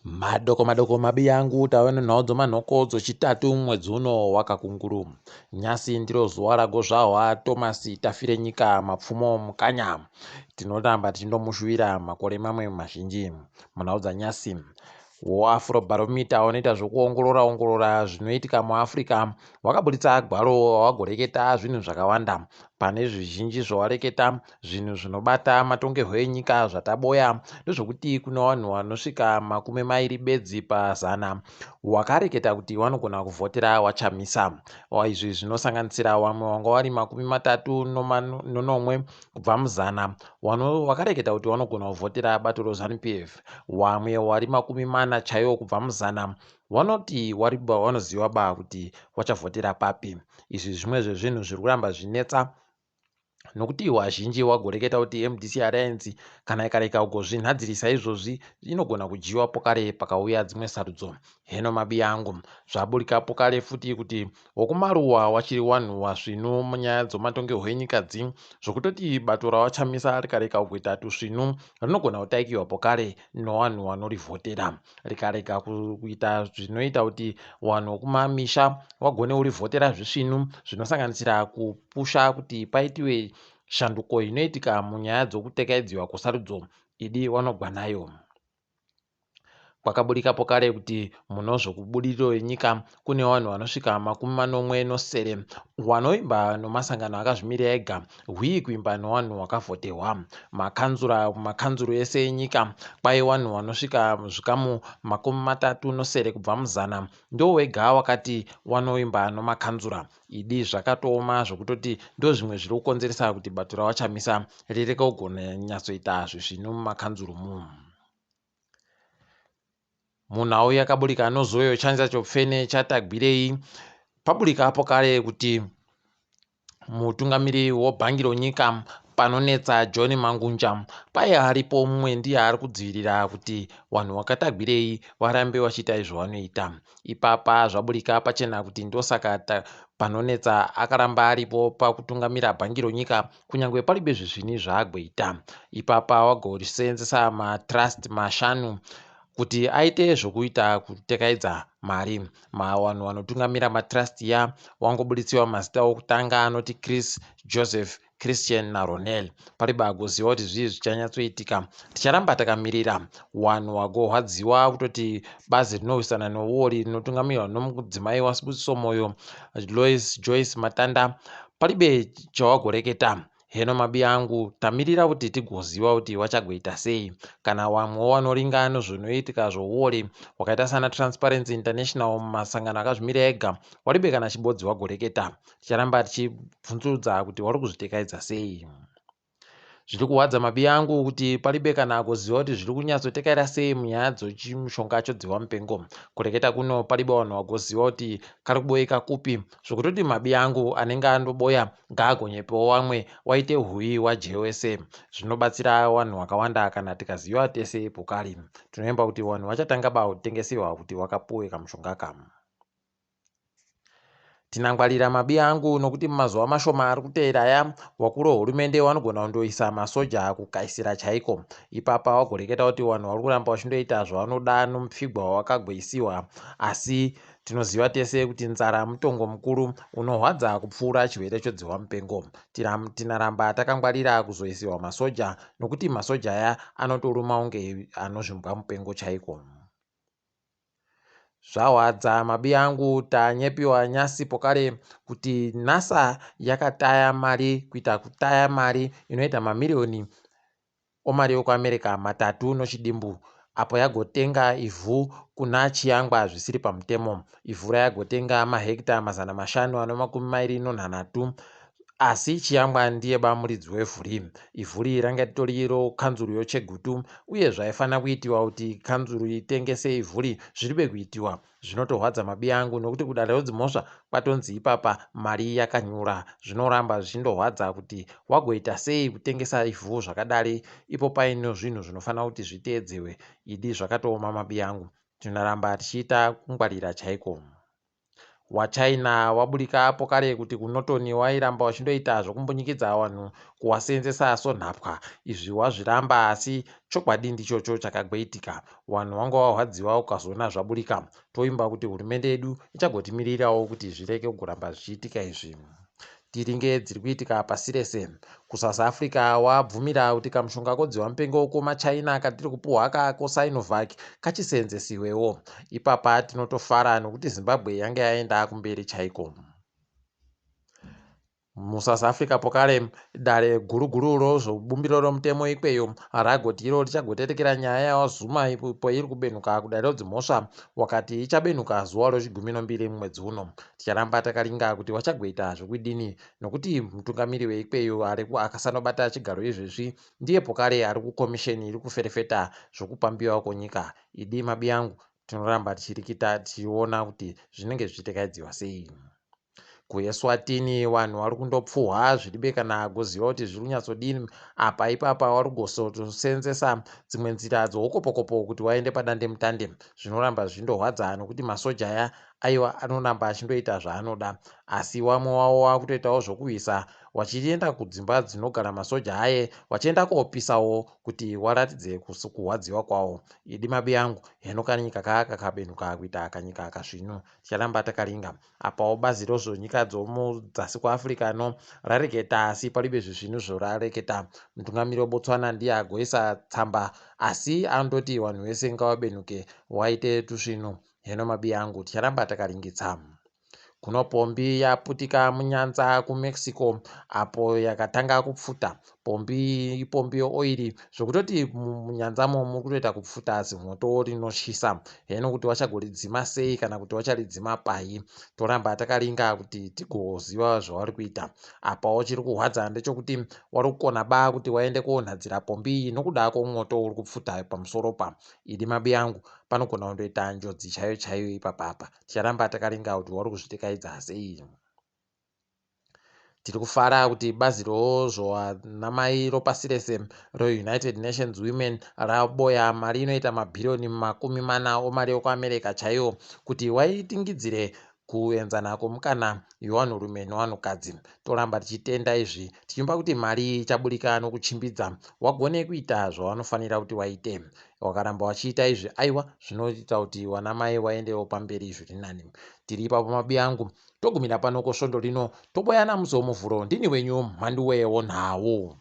Madoko madoko mabiyangu tave nenhau dzomanhoko dzochitatu mwedzi uno wakakunguru. Nyasi ndiro zuva ragozvahwa Thomas Tafirenyika Mapfumo Mukanya. Tinoramba tichindomushuvira makore mamwe mazhinji. Munhau dzanyasi, WoAfrobarometer unoita zvokuongorora ongorora zvinoitika muAfrica wakaburitsa gwaro wagoreketa zvinhu zvakawanda. Pane zvizhinji zvawareketa, zvinhu zvinobata matongerwo enyika zvataboya ndezvokuti kune vanhu vanosvika makumi mairi bedzi pazana wakareketa kuti vanogona kuvhotera waChamisa. Izvi zvinosanganisira vamwe vanga vari 37 kubva muzana wakareketa kuti vanogona kuvhotera bato reZanu PF. Vamwe vari 40 chaiwo kubva muzana vanoti wanoziva ba kuti wachavhotera papi. Izvi zvimwe zvezvinhu zviri kuramba zvinetsa nokuti wazhinji wagoreketa kuti MDC Alliance kana ikarega kugozvinhadzirisa izvozvi inogona kudyiwa pokare pakauya dzimwe sarudzo. Heno mabi angu, zvaburika pokare futi kuti wokumaruwa wachiri wanhu wasvinu munyaya dzomatongerwo enyika dzi zvokutoti bato rawaChamisa rikarega kugoita tusvinu rinogona kutaikiwa pokare nowanhu wanorivhotera. Rikarega kuita zvinoita kuti vanhu vokumamisha vagone kurivhotera zvisvinu zvinosanganisira kupusha kuti paitiwe shanduko inoitika munyaya dzokutekaidziwa kwesarudzo idi wanogwa nayo. Kwakaburikapo kare kuti munozvokubudiriro yenyika kune vanhu vanosvika 77 vanoimba nomasangano akazvimirira ega hwii kuimba nevanhu wakavhotehwa. Makanzura kumakanzuru ese enyika kwai vanhu vanosvika zvikamu 37 kubva muzana ndowega wakati wanoimba nomakanzura. Idi zvakatooma zvokutoti ndozvimwe zviri kukonzeresa kuti bato raVaChamisa rirege kugona nyatsoita zvisvinu mumakanzuru mu. Munhau yakaburika nozoyo chanza chopfene chaTagwirei paburika apo kare kuti mutungamiri wobhangi ronyika panonetsa John Mangunja paye aripo mumwe ndiye ari kudzivirira kuti vanhu vakaTagwirei varambe vachiita izvo vanoita. Ipapa zvaburika pachena kuti ndosaka panonetsa akaramba aripo pakutungamira bhangi ronyika kunyangwe paribe zvisvini zvaagweita. Ipapa wagoseenzesa matrust mashanu kuti aite zvokuita kutekaidza mari. Vanhu vanotungamira matrust ya wangobuditsiwa mazita okutanga anoti Chris, Joseph, Christian naRonel. Paribe agoziva kuti zvii zvichanyatsoitika. Ticharamba takamirira. Wanhu wagohwadziwa kutoti bazi rinorwisana nouori rinotungamirwa nomudzimai waSibusiso Moyo, Lois Joyce Matanda, paribe chawagoreketa. Heno mabi angu, tamirira kuti tigoziva kuti wachagoita sei. Kana wamwewo wanoringa nezvinoitika zvouori wakaita sana Transparency International mumasangano akazvimirira ega, waribe kana chibodzi wagoreketa. Ticharamba tichibvunzurudza kuti wari kuzvitekaidza sei. Zviri kuhwadza mabi angu kuti paribe kana agoziva kuti zviri kunyatsotekaira sei munyaya dzochimushonga chodziwa mupengo. Kureketa kuno paribe vanhu vagoziva kuti kari kuboyeka kupi zvokutoti mabi angu anenge andoboya ngaagonyepewo wamwe waite huyi wajewese. Zvinobatsira vanhu wakawanda kana tikaziva tese pokari. Tinoimba kuti vanhu vachatanga ba kutengesewa kuti wakapuwe kamushonga kamu. Tinangwarira mabi angu nokuti mumazuva mashoma ari kuteera aya wakuru wehurumende wanogona kundoisa masoja kukaisira chaiko. Ipapa wagoreketa kuti vanhu vari kuramba vachindoita zvavanoda nomupfigwa wawakagoisiwa asi tinoziva tese kuti nzara mutongo mukuru unohwadza kupfuura chirwere chodzihwa mupengo. Tinaramba takangwarira kuzoisiwa masoja nokuti masoja aya anotoruma kunge anozvimbwa mupengo chaiko. Zvahwadza mabiyangu tanyepiwa nyasi pokare kuti NASA yakataya mari kuita kutaya mari inoita mamiriyoni omari yokuAmerica matatu nochidimbu apo yagotenga ivhu kuna Chiyangwa zvisiri pamutemo. Ivhu rayagotenga mahekita 520 asi Chiyangwa ndiye ba muridzi wevhuri. Ivhuri ranga ritori iro kanzuru yoChegutu uye zvaifanira kuitiwa kuti kanzuru itengese ivhuri zviribe kuitiwa. Zvinotorwadza mabi angu nokuti kudare rodzimhosva kwatonzi ipapa mari yakanyura. Zvinoramba zvichindorwadza kuti wagoita sei kutengesa ivhu zvakadari ipo paine zvinhu zvinofanira kuti zviteedzewe. Idi zvakatooma mabi angu. Tinoramba tichiita kungwarira chaiko. WaChina waburika apo kare kuti kuNorton wairamba wachindoita zvokumbunyikidza vanhu kuwaseenzesa sonhapwa. Izvi wazviramba asi chokwadi ndichocho chakagoitika. Vanhu wanga wahwadziwa ukazoona zvaburika. Toimba kuti hurumende yedu ichagotimirirawo kuti zvireke kugoramba zvichiitika izvi. Tiringe dziri kuitika pasi rese. KuSouth Africa wabvumira kuti kamushonga kodziwa mupengo komaChina katiri kupuhwa kako Sinovac kachiseenzesiwewo. Ipapa tinotofara nokuti Zimbabwe yange yaenda kumberi chaiko. MuSouth Africa pokare dare guru guru rozvobumbiro romutemo ikweyo ragoti iro richagotetekera nyaya yaZuma poiri kubenuka kudare rodzimhosva wakati ichabenuka zuva rochigumi nombiri mumwedzi uno. Ticharamba takaringa kuti wachagoita zvokudini nokuti mutungamiri weikweyo akasanobata chigaro izvezvi ndiye pokare ari kukomisheni iri kuferefeta zvokupambiwa kwonyika. Idi mabiyangu tinoramba tichirikita tichiona kuti zvinenge zvichitekaidziwa sei. KuEswatini vanhu vari kundopfuhwa zviribe kana kuziva kuti zviri kunyatsodini apa ipapa vari kugosotoseenzesa dzimwe nzira dzoukopokopo kuti waende padandemutande. Zvinoramba zvichindorwadza nokuti masoja aya aiwa anoramba achindoita zvaanoda asi wamwe wavo wakutoitawo zvokuwisa wachienda kudzimba dzinogara masoja aye wachienda kopisawo kuti waratidze kurwadziwa kwawo. Idi mabiyangu heno kanyika kaka kakabenuka kuita kanyika kasvinu. Ticharamba takaringa. Apawo bazi rozvonyika dzomudzasi kuAfrica no rareketa asi paribe zvisvinu zvorareketa. Mutungamiri weBotswana ndiye agoisa tsamba asi andoti vanhu vese ngavabenuke waite tusvinu. Heno mabiyangu ticharamba takaringitsa. Kuno pombi yaputika munyanza kuMexico apo yakatanga kupfuta. Pombi ipombi yeoiri zvokutoti munyanzamo muri kutoita kupfuta zimoto rinotyisa. Heno kuti wachagoridzima sei kana kuti wacharidzima pai. Toramba takaringa kuti tigoziva zvavari kuita. Apawo chiri kurwadza ndechokuti wari kukona ba kuti waende konhadzira pombi iyi nokuda kwomwoto uri kupfuta pamusoro pa. Idi mabiyangu panogona kundoita njodzi chaiyo chaiyo ipapapa. Ticharamba takaringa kuti wari kuzvitekaidza sei. Tiri kufara kuti bazi rozvoanamai ropasi rese reUnited Nations Women raboya mari inoita mabhiriyoni 40 omari yokuAmerica chaiwo kuti waitingidzire kuenzana kwomukana yevanhurume nevanhukadzi. Toramba tichitenda izvi tichimba kuti mari ichaburika nokuchimbidza wagone kuita zvavanofanira kuti waite. Wakaramba wachiita izvi aiwa zvinoita kuti vanamai vaendewo pamberi zviri nani. Tiri ipapo mabiyangu togumira pano kosvondo rino toboyana musi womuvhuro. Ndini wenyu Mhanduwe wonhau.